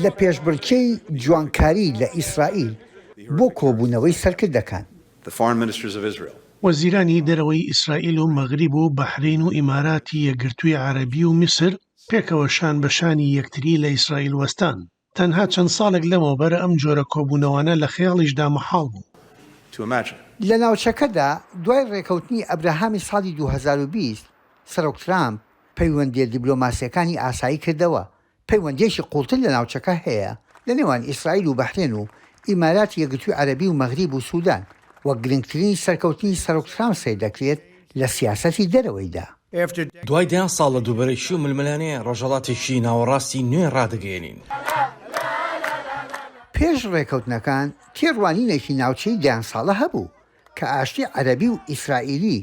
لە پێشبڕکێی جوانکاری لە ئیسرائیل بۆ کۆبوونەوەی سەرکردەکان. وەزیرانی دەرەوەی ئیسرائیل و مەغریب و بەحرەین و ئیماراتی یەکگرتووی عەرەبی و میسر پێکەوە شان بە شانی یەکتری لە ئیسرائیل وەستان. تەنها چەند ساڵێک لەمەوبەر ئەم جۆرە کۆبوونەوانە لە خەیاڵیشدا مەحاڵ بوو. لە ناوچەکەدا دوای ڕێکەوتنی ئەبراهامی ساڵی 2020، سەرۆک ترامپ پەیوەندییە دیبلۆماسییەکانی ئاسایی کردەوە، پەیوەندییەکی قووڵتر لە ناوچەکە هەیە لە نێوان ئیسرائیل و بەحرێن و ئیماراتی یەکگرتووی عەرەبی و مەغریب و سودان، وەک گرنگترین سەرکەوتنی سەرۆک ترامپ سەیر دەکرێت لە سیاسەتی دەرەوەیدا. دوای دەیان ساڵ لە دووبەرەکی و ململانێ، ڕۆژهەڵاتێکی ناوەڕاستی نوێ ڕادەگەیەنین. پێش ڕێکەوتنەکان تێڕوانینێکی ناوچەیی دەیان ساڵە هەبوو کە ئاشتی عەرەبی و ئیسرائیلی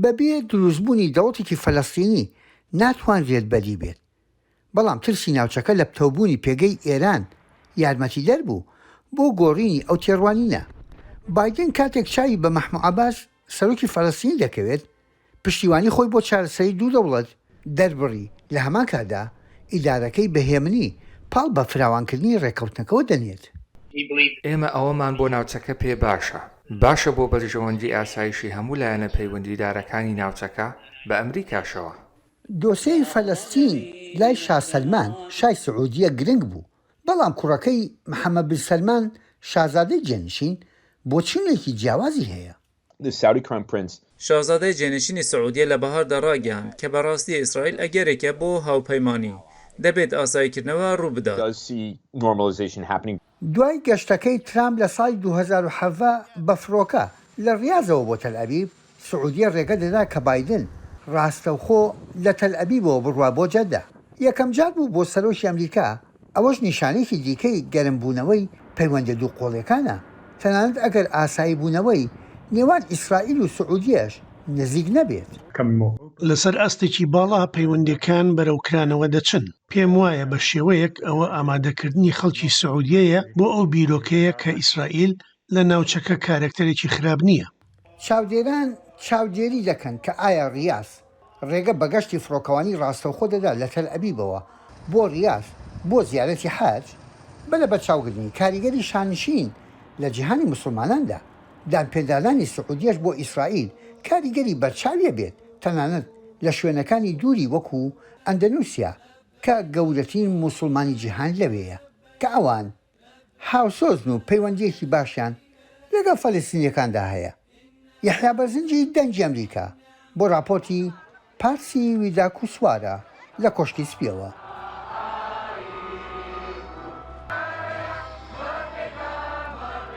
بەبێ دروستبوونی دەوڵەتێکی فەلەستینی ناتوانرێت بەدی بێت، بەڵام ترسی ناوچەکە لە پتەوبوونی پێگەی ئێران یارمەتیدەر بوو بۆ گۆڕینی ئەو تێڕوانینە. بایدن کاتێک چاوی بە مەحمو عەباس سەرۆکی فەلەستینی دەکەوێت، پشتیوانی خۆی بۆ چارەسەری دوو دەوڵەت دەربڕی، لە هەمان کاتدا ئیدارەکەی بە هێمنی پاڵ بە فراوانکردنی ڕێککەوتنەکەوە دەنێت. ئێمە ئەوەمان بۆ ناوچەکە پێ باشە، باشە بۆ بەرژەوەندی ئاسایشی هەموو لایەنە پەیوەندیدارەکانی ناوچەکە، بە ئەمریکاشەوە. دۆسێی فەلەستین لای شا سەلمان، شای سعودیە گرنگ بوو، بەڵام کوڕەکەی محەمەد بن سەلمان، شازادەی جێنشین، بۆچوونێکی جیاوازی هەیە. شازادەی جێنشینی سعودیە لە بەهاردا ڕایگەیاند کە بەڕاستی ئیسرائیل ئەگەرێکە بۆ هاوپەیمانی، دەبێت ئاساییکردنەوە ڕووبدات. دوای گەشتەکەی ترامپ لە ساڵی 2017 بە فڕۆکە لە ڕیازەوە بۆ تەلئەبیب، سعودیە ڕێگە دەدا کە بایدن ڕاستەوخۆ لە تەلئەبیبەوە بڕوا بۆ جەدە. یەکەمجار بوو بۆ سەرۆکی ئەمریکا، ئەوەش نیشانەیەکی دیکەی گەرمبوونەوەی پەیوەندیە دووقۆڵیەکانە، تەنانەت ئەگەر ئاساییبوونەوەی نێوان ئیسرائیل و سعودیەش نزیک نەبێت. لەسەر ئاستێکی باڵا پەیوەندییەکان بەرەو کرانەوە دەچن. پێم وایە بە شێوەیەک ئەوە ئامادەکردنی خەڵکی سعودیەیە بۆ ئەو بیرۆکەیە کە ئیسرائیل لە ناوچەکە کارەکتەرێکی خراپ نییە. چاودێران چاودێری دەکەن کە ئایا ڕیاز ڕێگە بە گەشتی فڕۆکەوانی ڕاستەوخۆ دەدات لە تەلئەبیبەوە بۆ ڕیاز بۆ زیارەتی حەج، بە لەبەرچاوگرتنی کاریگەری شانشین لە جیهانی موسڵماناندا، دانپێدانانی سعودیەش بۆ ئیسرائیل کاریگەری بەرچاویە بێت تەنانەت لە شوێنەکانی دووری وەکو ئەندەنوسیا کە گەورەترین موسڵمانی جیهان لەوێیە کە ئەوان هاوسۆزن و پەیوەندییەکی باشیان لەگەڵ فەلەستینییەکاندا هەیە. یەحیا بەرزنجی دەنگی ئەمریکا بۆ ڕاپۆرتی پاتسی ویداکوسوارا لە کۆشکی سپییەوە.